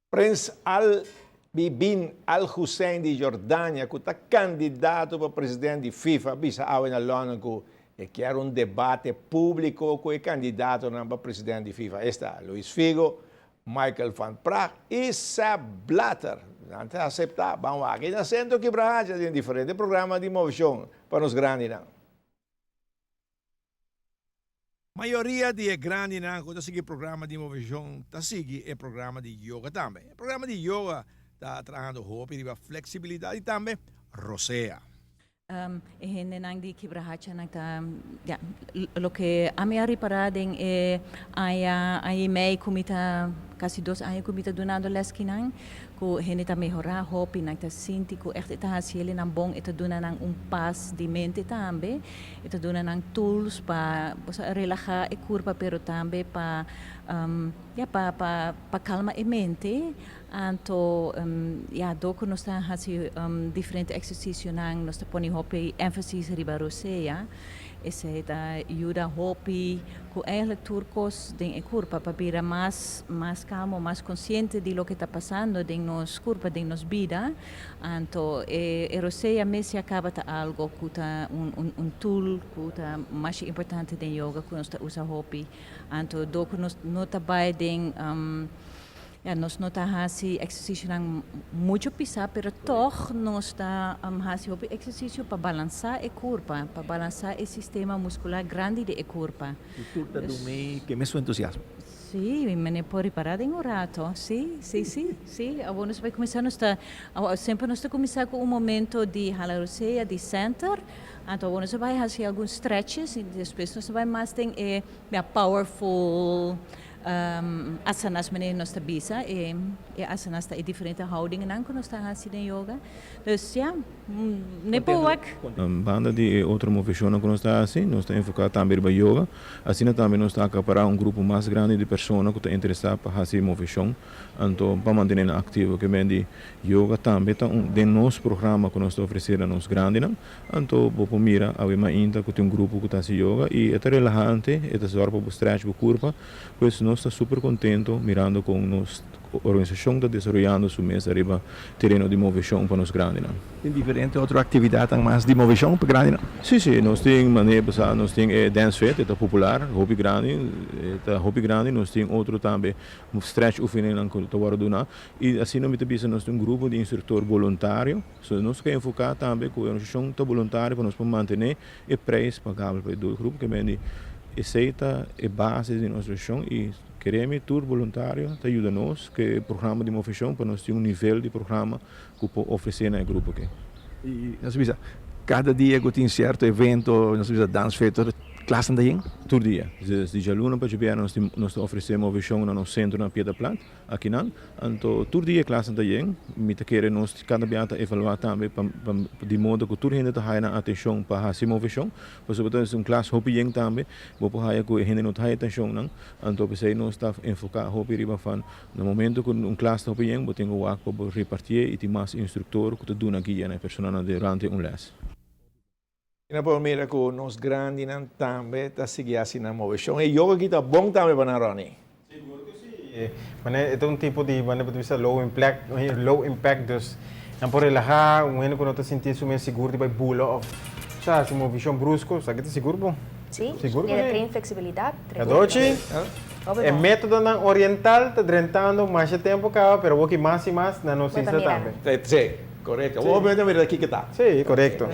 Prins Al Bin Al Hussein di Jordania, cu ta candidato pa president di FIFA, a bisa awe na London cu e kier un debate publico cu e candidatonan pa president di FIFA, esta Luis Figo, Michael van Praag y Sepp Blatter. Nan ta acepta, ban wak na Centro Kibrahacha den diferente programa di movecion pa nos grandinan. Mayoria di e grandinan ku ta sigui programa di moveshon ta sigui e programa di yoga tambe. E programa di yoga ta trahando hopi riba fleksibilidat i tambe rosea. E hendenan di Kibrahachanan ta, ya, loke ami a ripará den e aña, aña i mei ku mi ta, kasi dos aña ku mi ta dunando lès kinan, Ku hende ta mehorá hopi, nan ta sinti ku ègt e ta hasi helenan bon, e ta duna nan un pas di mente tambe, e ta duna nan tools pa bo sa relahá e kurpa pero tambe pa ya pa pa pa kalma e mente. Anto ya dor ku nos ta hasi diferente eksersisionan nos ta pone hopi énfasis riba rosea. Esei ta yuda hopi ku eigenlijk tur kos den e kurpa pa bira mas mas kalmo, mas konsiente di loke ta pasando den nos kurpa, den nos bida. Anto e e rosea mes ya kaba ta algo ku ta un un un tool ku ta masha importante den yoga ku nos ta usa hopi. Anto dor ku nos no ta bai den Ya, nos no ta hasi ehercicionan mucho pisa, pero toch nos ta hasi hopi ehercicio pa balansa e curpa, pa balansa e sistema muscular grandi di e curpa. Y tur ta dumi ke mesun entusiasmo. Sí, mene por ripara den un rato. Sí, sí, sí, sí. Awor nos bai cuminsa, nos ta, semper nos ta cuminsa cu un momento di hala rosea, di center, anto awor nos a bai hasi algun stretches y despues nos a bai mas den e powerful Asanas manera nos ta bisa, e asanas ta e diferente houdingennan ku nos ta hasi den yoga. Dus ya, ne por wak. Banda di e otro moveshonnan ku nos ta hasi, nos ta enfoká tambe riba yoga. Asina tambe nos ta akapará un grupo mas grandi di persona ku ta interesá pa hasi moveshon, anto pa mantené nan aktivo. Ke men di yoga tambe ta un den nos programa ku nos ta ofresé na nos grandinan. Anto bo por mira awe mainta ku tin un grupo ku ta hasi yoga i e ta relahante, e ta sòru pa bo stretch bo kurpa. Pues nos ta super kontento mirando kon nos organisashon ta desaroyando su mes ariba tereno di moveshon pa nos grandinan. Tin diferente otro aktividatnan mas di moveshon pa grandinan? Si, si, nos tin manera pasá nos tin e dance fit, e ta popular, hopi grandi, e ta hopi grandi. Nos tin otro tambe stretch oefeningan ku ta wòrdu duna i asina mi ta bisa nos tin un grupo di instruktor boluntario. So nos ke enfoká tambe ku e organisashon ta boluntario pa nos por mantené e preis pagabel pa e doelgroep. Ke men di esei ta e base di nos organisashon i keremi tur boluntario ta yuda nos ku e programa di moveshon pa nos tin un nivel di programa ku por ofresé na e grupo aki. I nos bisa kada dia ku tin sierto evento, nos bisa dansfeest, klasnan ta yen? Tur dia. Di djaluna pa djabièrnè nos tin nos ta ofresé moveshon na nos sentro na Piedra Plat. Akinan, anto tur dia e klasnan ta yen, mi ta kere nos kada bia ta evaluá tambe pa di modo ku tur hende ta haya nan atenshon pa hasi moveshon, pasobra ta un klas hopi yen tambe, bo por haya ku e hende no ta haya atenshon nan, anto p'esei nos ta enfoká hopi riba van na momento ku un klas ta hopi yen bo tin ku wak pa bo repartié i tin mas instruktor ku ta duna guia na e personanan durante un lès. Asina por mira ku nos grandinan tambe ta sigui hasi nan moveshon. E yoga aki ta bon tambe pa nan, Ronnie. Sigur ku si. Manera e ta un tipo di manera bo ta bisa low impact, low impact dus nan por relahá, un hende ku no ta sinti su mes sigur di bai bula òf sa hasi movishon brusko, esaki ta sigur bon. Si, Sigur e ta ku train si. flexibilidat. Cadochi, Hopi e bon. metodonan oriental ta drentando masha tempu kaba pero awor ki mas i mas na nos Bo ta isla mira. tambe. Si, korekto. Si. Bo ta mira kiko ta. Si, korekto.